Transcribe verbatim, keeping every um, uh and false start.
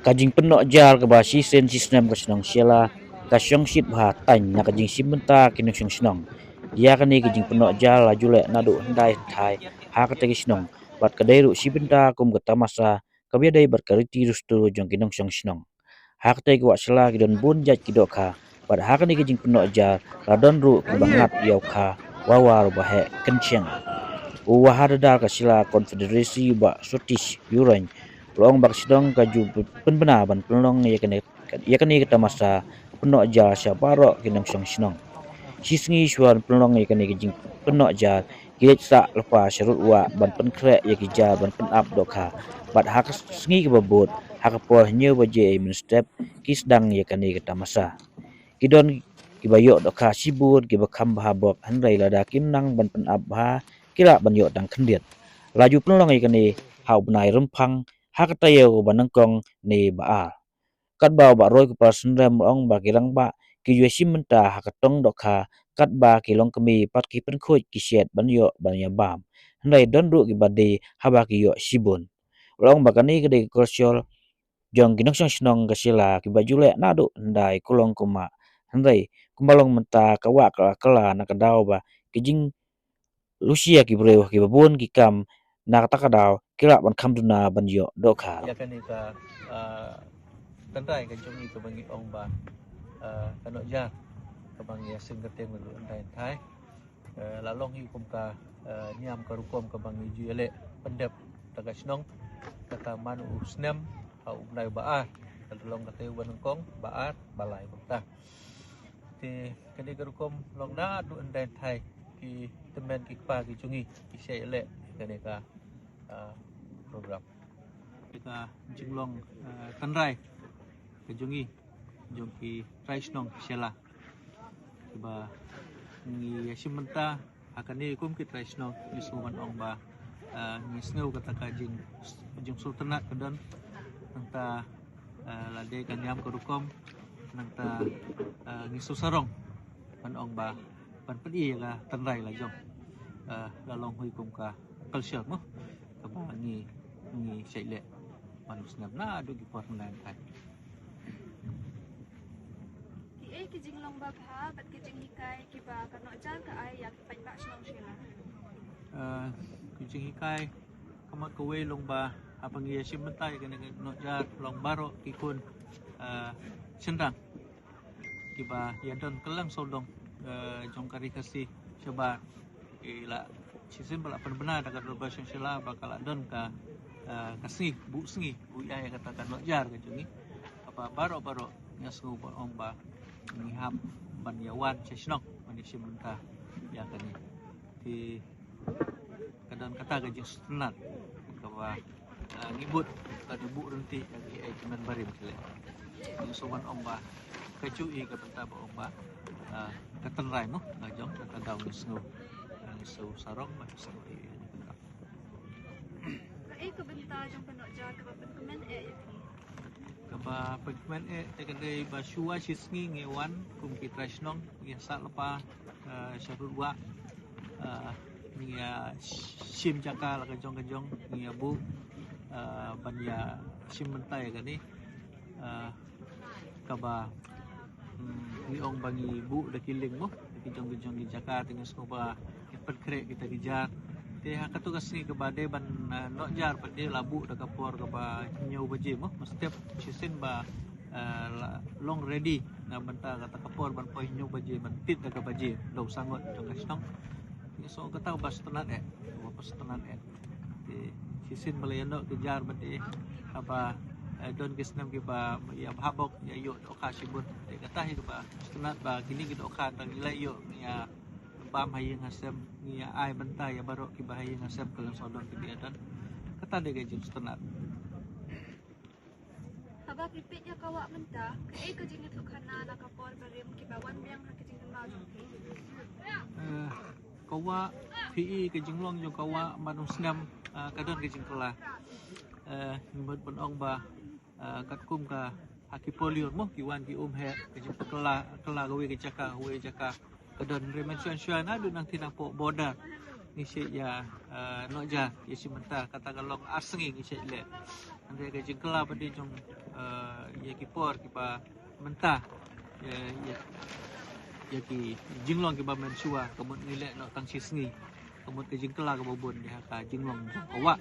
Ka jingpynnoh jar kaba shisien shisnem ka shnong Shella ka shong shit bha tang na ka jingshim bynta ki nongshong shnong. Ïa kane ka jingpynnoh jar la ju leh naduh hyndai hynthai ha kata ka shnong, bad ka dei ruh shi bynta kum ka tamasa kaba ïadei bad ka riti dustur jong ki nongshong shnong. Ha kata ka wah Shella ki don bun jait ki dohkha, bad ha kane ka jingpynnoh jar la don ruh kiba ngat ïa u kha Wawa Ruh Baheh Kynsheng. U Wahadadar ka Shella Confederacy, Bah Sutish Yureng, u la ong ba ka shnong ka ju pynbna ban pynlong ïa kane, ïa kane ka tamasa pynnoh jar sha baroh ki nongshong shnong. Shi sngi shuwa ban pynlong ïa kane ka jingpynnoh jar, ki leit sah lypa sha rud wah ban pynkhreh ïa ki jar ban pynap dohkha. Bad ha ka sngi kaba bud, ha ka por hynñiew baje mynstep, ki sdang ïa kane ka tamasa. Ki don kiba ïoh dohkha shibun, kiba kham bha bok, hynrei lada kim nang ban pynap bha, ki lah ban ïoh tang khyndiat. La ju pynlong ïa kane ha u bnai Rymphang, ha ka taïew ba nyngkong ne ba ar. Katba u Bah Roy Kupar Synrem u ong ba ki rangbah ki ju ïashim bynta ha ka tong dohkha, katba ki longkmie pat ki pynkhuid ki shet ban ïoh ban ïabam. Hynrei don ruh kiba die haba ki ïoh shibun. U la ong ba kane ka dei ka kolshor jong ki nongshong shnong ka Shella kiba ju leh naduh hyndai kulong kumba. Hynrei kumba long mynta ka wah ka la kylla na ka daw ba ki jing lusia ki briew kiba bun ki kam, na kata ka daw ki lah ban kham duna ban ïoh dohkha. Ïa kane ka, ah, tynrai ka jong ngi kaba ngi ong ba, ah, ka noh jar kaba ngi ïa seng kyrteng naduh hyndai hynthai. Eh, la long hi kum ka, eh, niam ka rukom kaba ngi ju ïaleh pyndep da ka shnong, kata man u snem ha u bnai ba ar, ka la long kata u ba nyngkong, ba ar, ba lai, kumta. Te kane ka rukom long naduh hyndai hynthai ki tymmen ki kpa ki jong ngi ki shah ïaleh kane ka, ah, program. Te ka jinglong, ah, tynrai ka jong ngi, jong ki trai shnong Shella, kiba ngi ïashim bynta ha kane kum ki trai shnong, ngi sngew ban ong ba, ah, ngi sngew kata ka jing, jingsngewtynnat ka don. Nangta, ah, lade ka niam ka rukom, nangta, ah, ngi sngewsarong ban ong ba ban pyni ïa ka tynrai la jong, ah, la long hi kum ka culture mo, kaba ngi, ngi shah ïaleh man u snem naduh ki por hyndai hynthai. Kiei ki jinglong babha bad ki jinghikai kiba ka noh jar ka ai ïa ki paidbah shnong Shella? Ah, ki jinghikai ka mat kawei long ba haba ngi ïashim bynta ïa kane ka noh jar, long baroh ki khun, ah, shynrang kiba ïadon kylleng sawdong, eh, jong ka ri Khasi shabar, ki la shisien ba la pynbna da ka dorbar shnong Shella ba ka la don ka, eh, ka sngi, buh sngi, buh ïa kata ka noh jar ka jong ngi. Kaba baroh baroh ngi sngew ba ong ba ngi hap ban ïa wan sha shnong ban ïashim bynta ïa kane. Te ka don kata ka jingsngewtynnat kaba, ah, ngi bud, ka dei buh ryntih ïa ki, eh, ki hynmen barim ki leh. Ngi sngewbha ong ba ka juh ïa ka bynta ba ong ba, ah, ka tynrai mo, ka jong kata daw ngi sngew, ah, ngi sngewsarong bad ngi sngew ïa ka bynta. Kaei ka bynta jong ka noh jar kaba pynkmen eh ïa phi? Kaba pynkmen eh te ka dei ba shuwa shi sngi ngi wan kum ki trai shnong, ngi sah lypa, eh, sha rud wah, eh, ngi ïa shim jaka la ka jong ka jong, ngi ïa buh, eh, ban ïa shim bynta ïa kane, eh, kaba, mm, ngi ong ba ngi buh da ki lieng mo, da ki jong ki jong ki jaka, te ngi sngew ba ngi pynkhreh kita ki jar. Te ha kato ka sngi kaba dei ban, eh, noh jar pat dei la buh da ka por kaba hynñiew baje mo. Mynstep shisien ba, eh, la long ready na bynta kata ka por ban poi hynñiew baje, ban tied da ka baje da u sangot jong ka shnong. Ngi sngew kata ba sngewtynnat eh, ba sngewtynnat eh. Te shisien ba la ïa noh ki jar pat dei haba, eh, don ki snem kiba ïa bha bok, ïa ïoh dohkha shibun. Te kata hi kaba sngewtynnat ba kine ki dohkha tang ngi la ïoh, ngi ïa bam ha ïing ha sem, ngi ïa ai bynta ïa baroh kiba ha ïing ha sem kylleng sawdong kiba ïa don. Kata dei ka jingsngewtynnat. Haba phi peit ïa ka wah mynta, kaei ka jingïathuhkhana na ka por barim kiba wan biang ha ka jingkynmaw jong phi? Eh, ka wah, phi i ka jinglong jong ka wah man u snem, eh, ka don ka jingkylla. Eh, ngi mut ban ong ba, eh, katkum ka ha ki por lyiur mo, ki wan ki um heh, ka jingpynkhylla, kylla kawei ka jaka, kawei ka jaka. Ka don, hynrei mynshuwa mynshuwa naduh nangtei nangpoh border ngi shait ïa, eh, noh jar, ïa shim bynta, kata ka long ar sngi ngi shait leh. Hynrei ka jingkylla pat dei jong eh, ïa ki por kiba mynta, ïa, ïa, ïa ki jinglong kiba mynshuwa, ka mut ngi leh noh tang shi sngi, ka mut ka jingkylla kaba bun ïa ka jinglong jong ka wah.